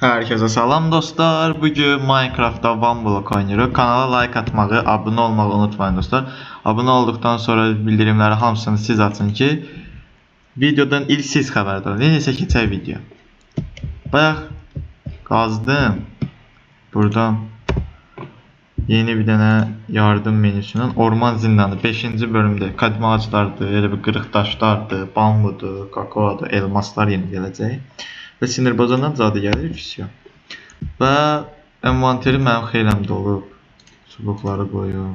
Herkese salam dostlar. Bugün Minecraft'ta One Block oynuyoruz. Kanala like atmayı, abone olmayı unutmayın dostlar. Abone olduktan sonra bildirimleri hamısını siz açın ki videodan ilk siz xəbərdar olun. Neyse keçək video. Bayaq qazdım. Buradan yeni bir dənə yardım menüsündən Orman Zindanı 5-ci bölümdə qədim ağaclardır, elə bir qırıq daşlardır, bambudur, kakaodur, elmaslar yeni gələcək. Və sinir bozandan zadı gəlir, vəsiyo. Və envanteri mənim xeyləm dolub. Çubuqları qoyum.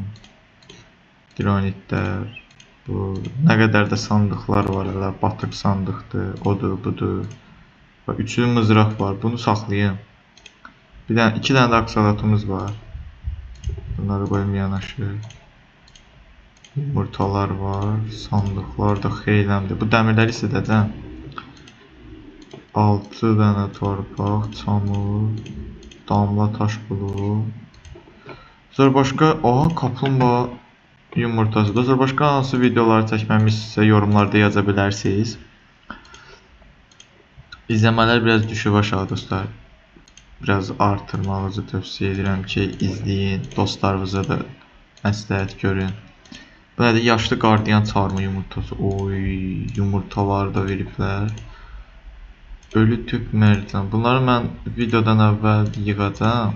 Dronitlər. Bu nə qədər də sandıqlar var elə. Batıq sandıqdır, odur, budur. Və üçlü mızraq var. Bunu saxlayım. Bir dənə, iki dənə də aksalatımız var. Bunları qoyum yanaşı. Yumurtalar var. Sandıqlar da xeyləmdir. Bu dəmirləri isitəcəm. 6 dənə torpaq, çamur, damla taş buluğu. Sonra başqa, aha, kaplumbağa yumurtası. Dostlar, başqa hansı videoları çəkməmi istəyirsə yorumlarda yaza bilərsiniz. İzləmələr biraz düşüb aşağı dostlar. Biraz artırmağınızı tövsiyə edirəm ki, izləyin, dostlarınıza da məsləhət görün. Bu nədir? Yaşlı qardiyan çağırma yumurtası. Oy, yumurtalar da veriblər. Ölü tüp mercan. Bunları mən videodan əvvəl yığacağam.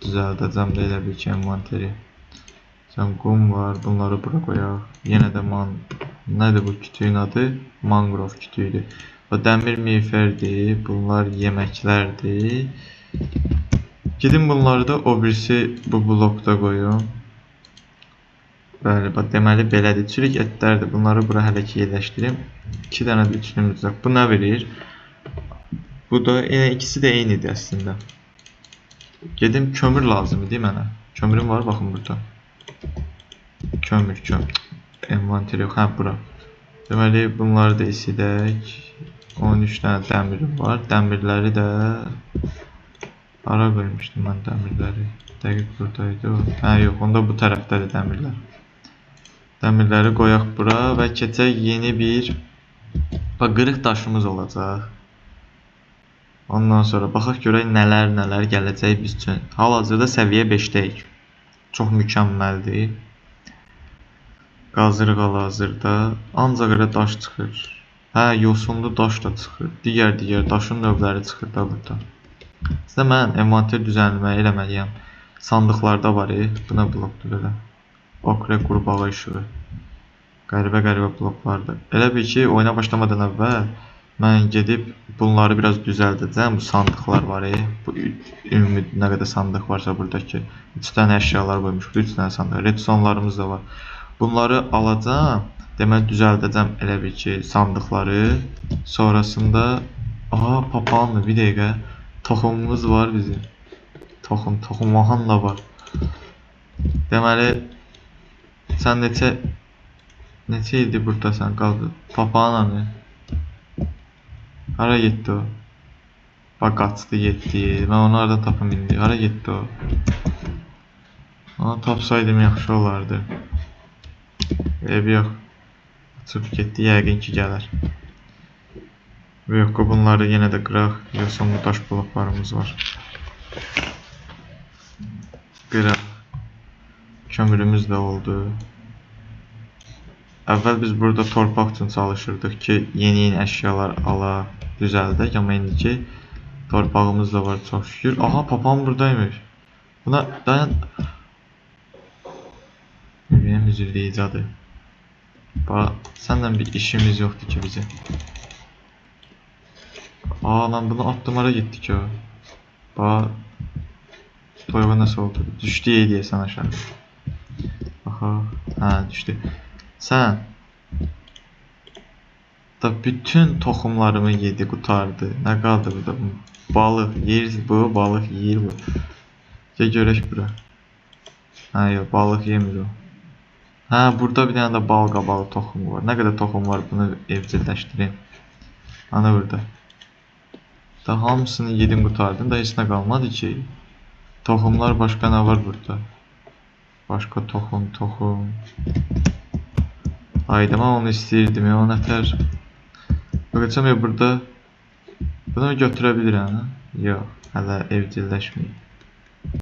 Düzəldəcəm də elə bil ki, envanteri. Sən qum var, bunları bura qoyaq. Yenə də nədir bu kütüyün adı? Mangrov kütüyüdür. Və dəmir miğfərdir. Bunlar yeməklərdir. Gedin bunları da o birisi bu blokda qoyun. Bəli, bax, deməli belədir. Çürük etlərdir. Bunları bura hələ ki yerləşdirim. 2 dənə də üçlü mızraq. Bu nə verir? Bu da elə ikisi də eynidir əslində. Gedim kömür lazım idi mənə. Kömürüm var baxın burada. Kömür, kömür. Envanter yox, hə bura. Deməli bunları da isidək. 13 dənə dəmirim var. Dəmirləri də hara qoymuşdum mən dəmirləri? Dəqiq buradaydı o. Hə yox, onda bu tərəfdədir dəmirlər. Dəmirləri qoyaq bura və keçək yeni bir bax, qırıq daşımız olacaq. Ondan sonra baxaq görək nələr gələcək biz üçün. Hal-hazırda səviyyə 5-dəyik. Çox mükəmməldir. Qazırıq hal-hazırda. Ancaq elə daş çıxır. Hə, yosunlu daş da çıxır. Digər daşın növləri çıxır da burada. Əslində mən envanter düzənləməyi eləməliyəm. Sandıqlarda var, bu nə blokdur belə? Okre qurbağa işığı. Qəribə bloklardır. Elə bil ki, oyuna başlamadan əvvəl mən gedib bunları biraz düzəldəcəm. Bu sandıqlar var, bu ümumi nə qədər sandıq varsa buradakı 3 dənə əşyalar qoymuş, 3 dənə sandıq. Redstonelarımız da var. Bunları alacağam. Deməli düzəldəcəm elə bil ki, sandıqları. Sonrasında aha, papağanlı bir dəqiqə. Toxumumuz var bizim. Toxum da var. Deməli sən neçə ildir buradasan qaldı? Papağan hani? Hara getdi o? Bax, qaçdı, getdi. Mən onu harada tapım indi? Hara getdi o? Onu tapsaydım yaxşı olardı. Eybi yox. Açıb getdi, yəqin ki gələr. Yox, bunları yenə də qıraq. Yoxsa bu daş bloklarımız var. Qıraq. Kömürümüz də oldu. Əvvəl biz burada torpaq üçün çalışırdıq ki, yeni-yeni əşyalar alaq, düzəldək. Amma indiki torpağımız da var çox şükür. Aha, papam buradaymış. Buna dayan. Ürəyim üzüldü icadı. Bax, səndən bir işimiz yoxdur ki bizim. Aa, mən bunu attım, hara getdi ki o? Bax, toyuğa nəsə oldu. Düşdü deyəsən aşağı. Baxa, hə, düşdü. Sən da bütün toxumlarımı yedi, qurtardı. Nə qaldı burada? Balıq yeyir bu, balıq yeyir bu. Gəl görək bura. Hə, yox, balıq yemir o. Hə, burada bir dənə də bal qabağı toxumu var. Nə qədər toxum var, bunu evcilleşdirim. Ana burada. Da hamısını yedim, qurtardım da heç nə qalmadı ki. Toxumlar başqa nə var burada? Başqa toxum, toxum. Haydi, mən onu istəyirdim ya, o nətər. Bakacağım ya burada. Bunu götürə bilirəm, hə? Yox. Hələ evcilleşməyib.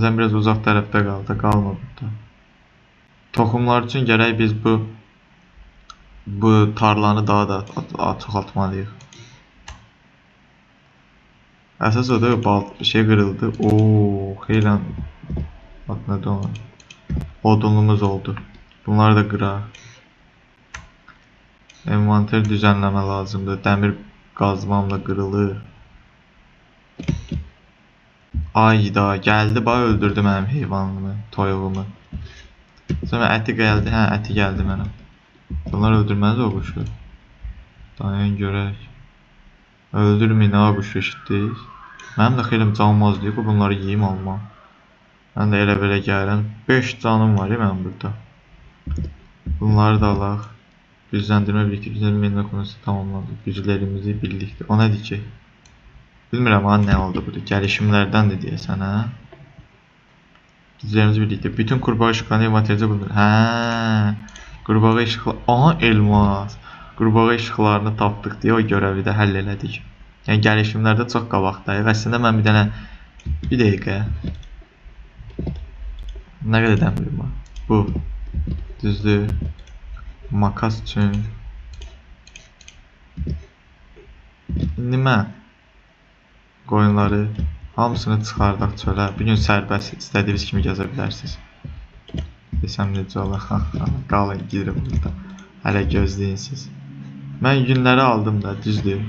Sən biraz uzaq tərəfdə qal da, qalma burada. Toxumlar üçün gərək biz bu tarlanı daha da çoxaltmalıyıq. Əsas o da şey qırıldı. Ooo, xeyli nədir o? Odunumuz oldu. Bunları da qıraq. Envanter düzənləmə lazımdır. Dəmir qazmamla qırılır. Ayda, gəldi, bax öldürdü mənim heyvanımı, toyuğumu. Sonra əti gəldi, hə, əti gəldi mənə. Bunlar öldürməz o quşu. Dayan görək. Öldürməyin ha quşu, eşitdik. Mənim də xeyli canım az deyib, bunları yeyim alma. Mən də elə belə gəlirəm. 5 canım var ya mənim burada. Bunları da alaq. Gücləndirmə birlikdə, gücləndirmə konusu tamamlandı. Güclərimizi birlikdə. O nədir ki? Bilmirəm ha nə oldu burada. Gəlişimlərdəndir deyəsən hə. Güclərimizi birlikdə. Bütün qurbağa işıqlarını envanterdə bulunur. Hə. Qurbağa işıqları. Aha elmas. Qurbağa işıqlarını tapdıq deyə o görəvi də həll elədik. Yəni gəlişimlərdə çox qabaqdayıq. Əslində mən bir dənə bir dəqiqə. Nə qədər dəmirim var? Bu. Düzdür. Makas üçün. İndi mən qoyunları hamısını çıxardaq çölə. Bu gün sərbəst, istədiyiniz kimi gəzə bilərsiniz. Desəm necə olar? Qalın, girin burada. Hələ gözləyin siz. Mən günləri aldım da, düzdür.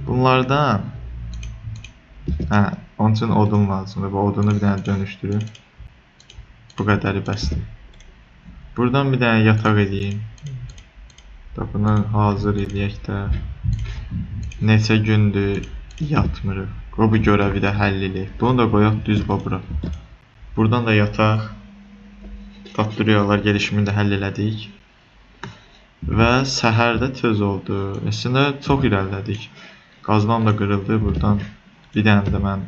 Bunlardan hə, onun üçün odun lazımdır. Bu odunu bir dənə dönüşdürüm. Bu qədəri bəsdir. Buradan bir dənə yataq edeyim. Da bunu hazır eləyək də. Neçə gündür yatmırıq. O bu görəvi də həll eləyək. Bunu da qoyaq düz bura. Buradan da yataq. Tapdırıyorlar, gelişimini də həll elədik. Və səhər də tez oldu. Əslində çox irəlilədik. Qazmam da qırıldı. Buradan bir dənə də mən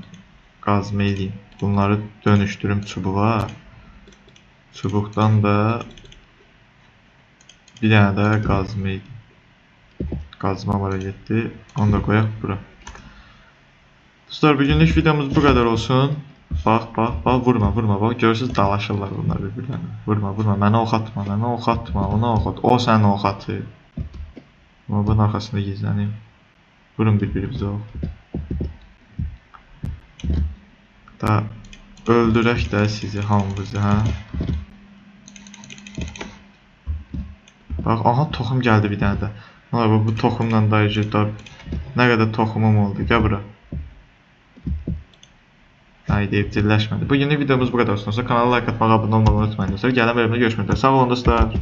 qazma eləyim. Bunları dönüşdürüm çubuğa. Çubuqdan da bir dənə də qazma eləyim. Qazma bura getdi. Onu da qoyaq bura. Dostlar, bugünlük videomuz bu qədər olsun. Bax, bax, bax, vurma, vurma, bax. Görürsünüz, dalaşırlar bunlar bir-birlərinə. Vurma, vurma, mənə ox atma, mənə ox atma, ona ox at. O sənə ox atır. Amma bunun arxasında gizlənim. Vurun bir-birimizə ox. Da öldürək də sizi, hamınızı, hə? Bax, aha, toxum gəldi bir dənə də. Bu toxumla da nə qədər toxumum oldu. Gəl bura. Haydi, evcilleşmədi. Bugünlük videomuz bu qədər olsun. Kanala like atmağı, abunə olmağı unutmayın dostlar. Gələn bölümdə görüşmək üzrə. Sağ olun dostlar.